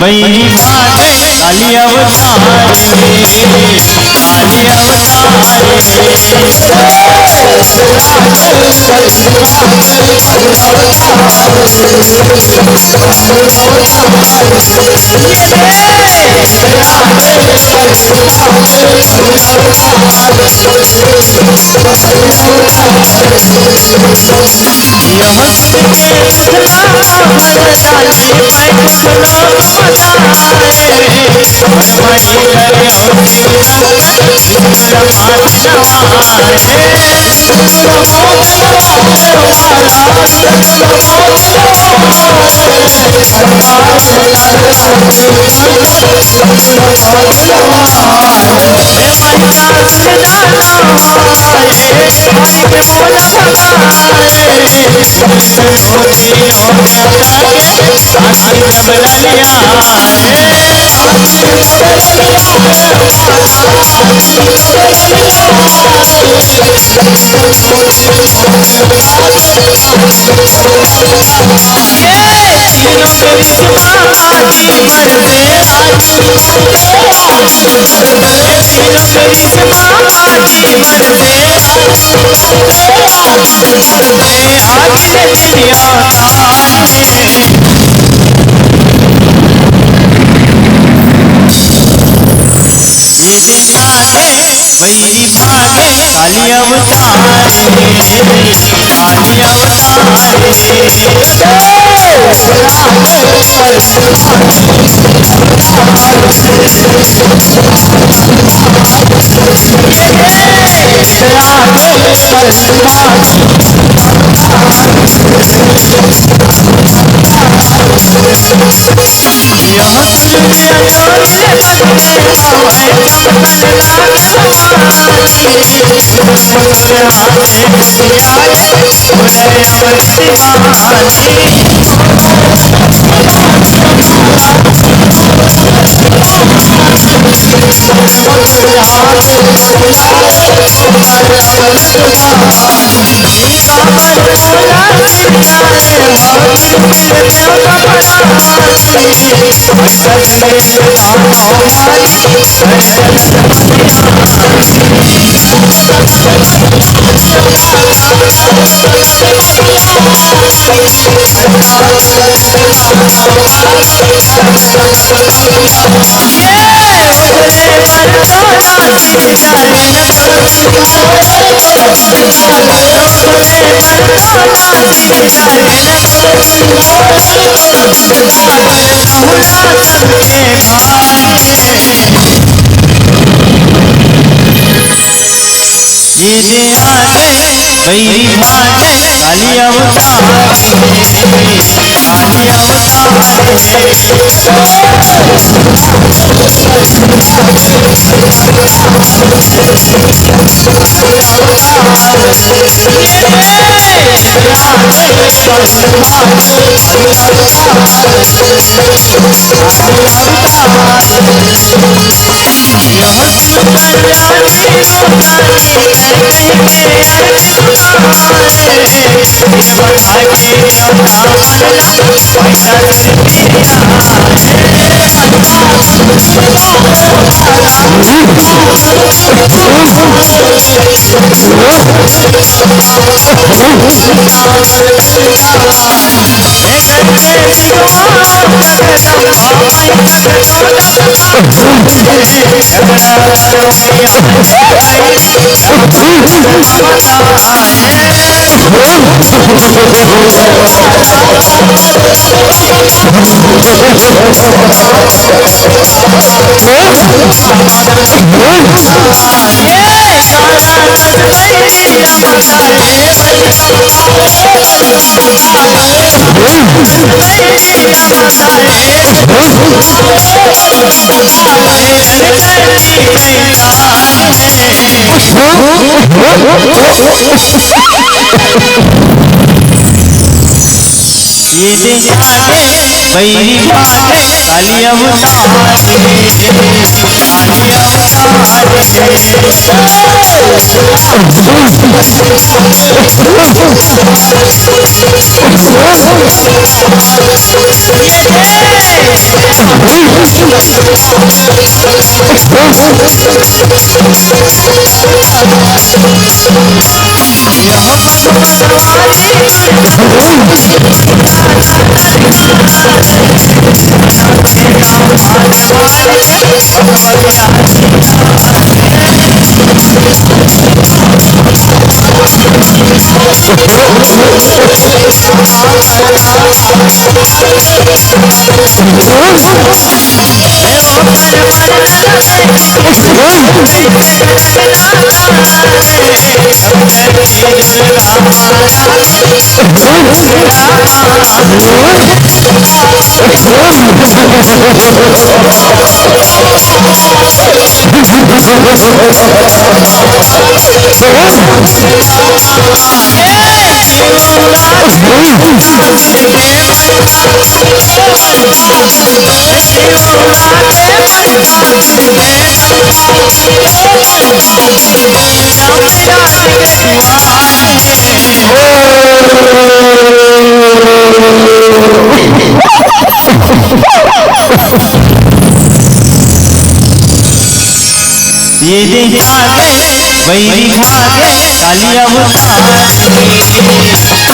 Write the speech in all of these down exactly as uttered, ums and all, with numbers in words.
बैरी भागे काली अवतार रे, काली अवतार रे। बैरी भागे काली अवतार रे, काली अवतार रे। ये दे आगे, बैरी भागे, काली अवतार रे, काली अवतार रे। ये दे आगे, बैरी भागे, काली अवतार रे, काली अवतार रे। ये दे भागे, वैरी भागे, कालिया वो भागे, कालिया वो भागे।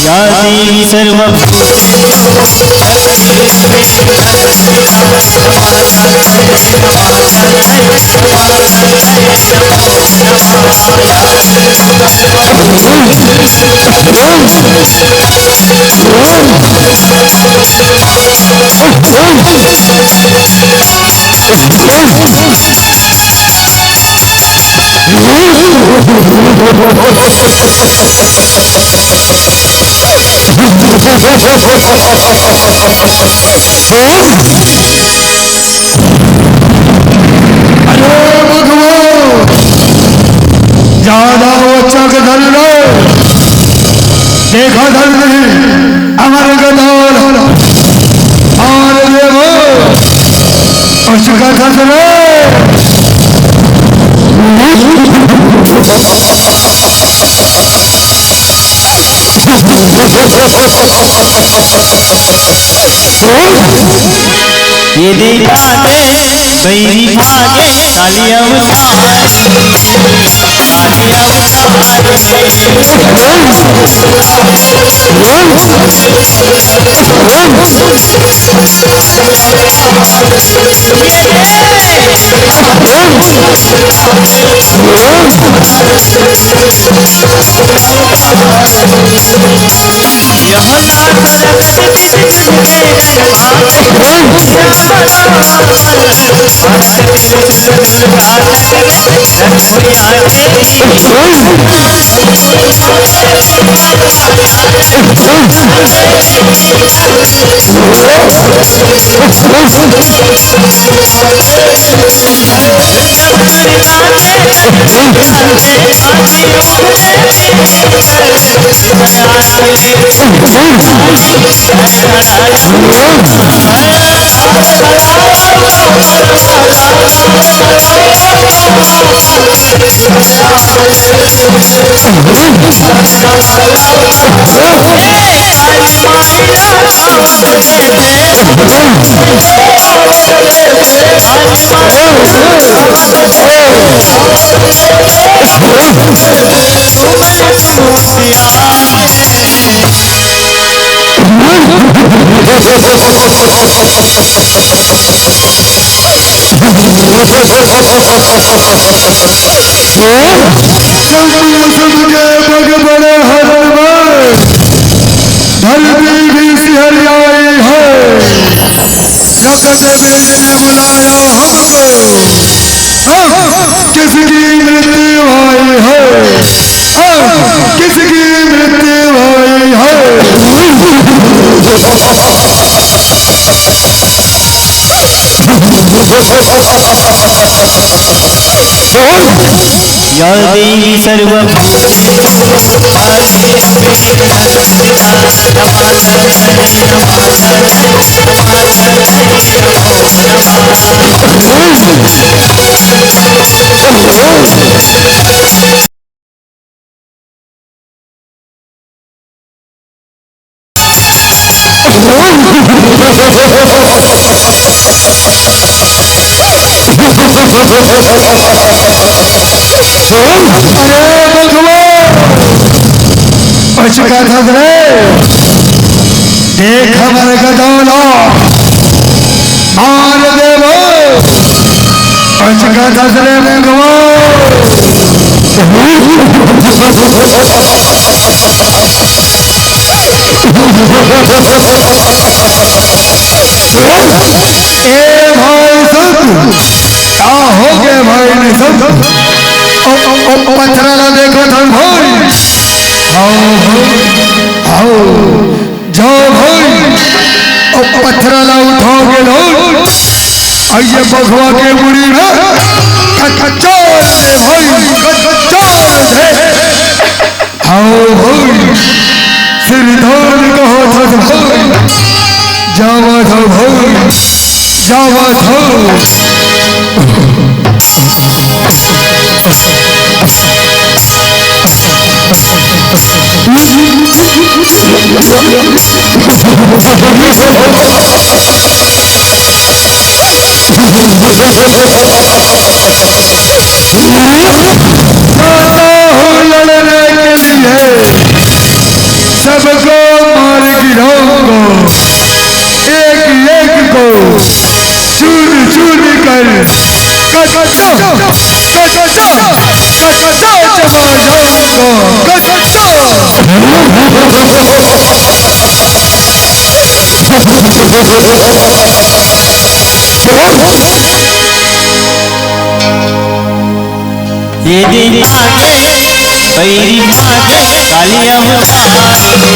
या देवी सर्व अरे बुधवो, ज्यादा बच्चा के धन लो, देखा धन नहीं, अमर के दौर, और देवो, उसका धन लो। ये दे भागे, बैरी भागे, काली अवतारी। काली अवतारी। सबके पग पड़े हनुमान, धरती भी सिहरियाई है। जगत में इसने बुलाया हमको, हम किसकी मृत्यु आई है, हम किसकी मृत्यु आई है। या देवी सर्व अरे भगवान, बच का था रे। देख हमर गदौला, मार देबो। बच का था रे भगवान। ए भाई सब, का हो गे भाई ने सब? ओ, ओ, ओ, पथरा ला देखो धन भाई। आओ, आओ, आओ। जाओ भाई, ओ पथरा ला उठाओ के लाओ। अउ ये बघवा के मुड़ी में कचोल दे भाई, कचोल दे। आओ भाई, सिरधन कहो थस भाई, जावा था भाई, जावा था। लड़ने के लिए सबको मार गिराऊंगा, एक एक को चूर चूर कर कच्चा, कच्चा, कच्चा चबा जाऊंगा, कच्चा। ये दिन आगे, बैरी आगे, काली अवतार, काली अवतार।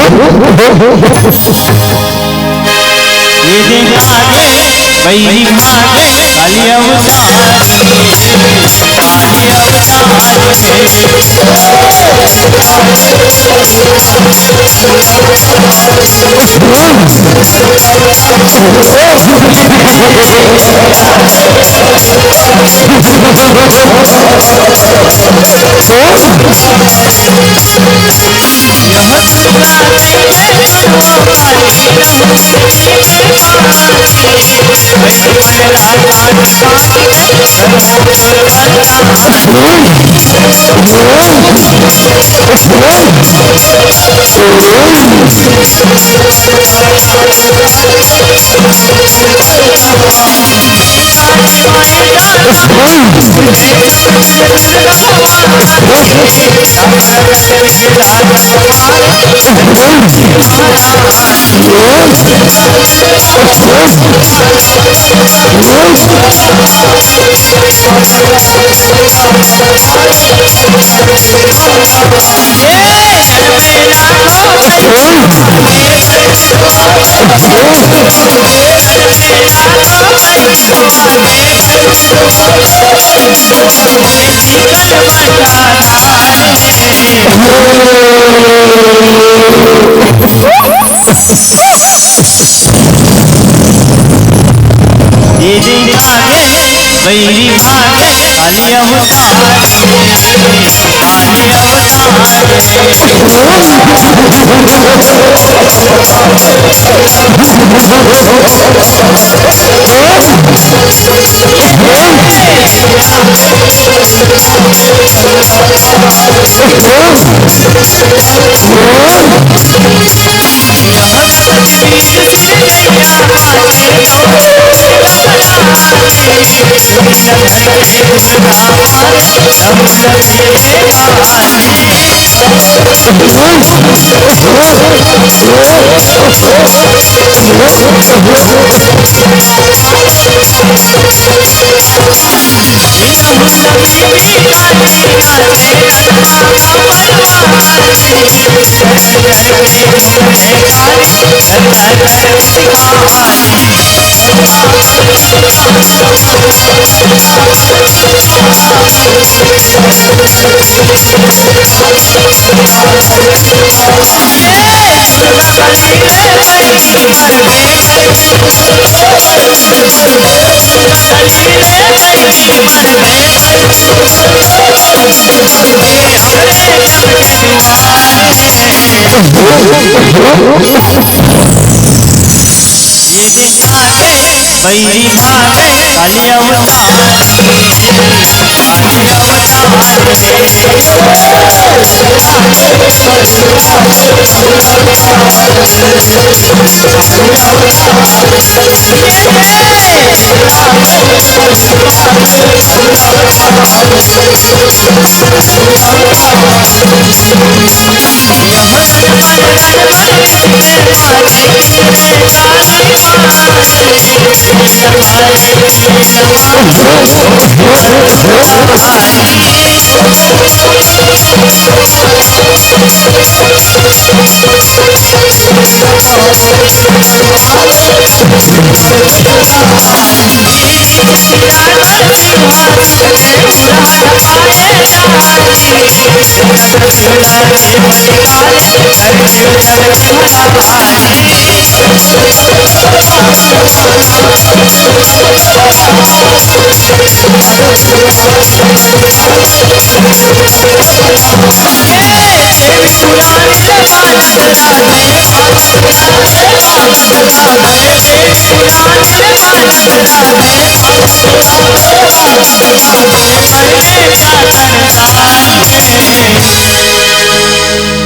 ये दिन आगे, बैरी मागे, काली अवतार। दीदी भागे, बैरी भागे, कालिया उतारे, कालिया उतारे। बैरी भागे, कालिया उतारे, कालिया उतारे।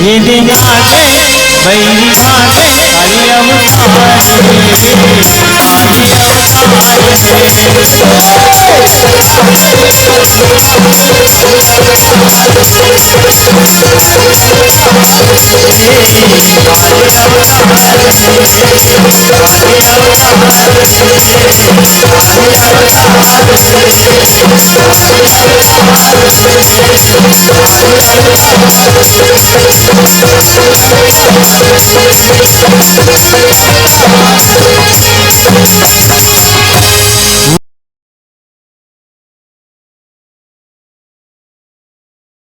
ये दिन आगे, बैरी आगे, कालिया उतारे, कालिया उतारे।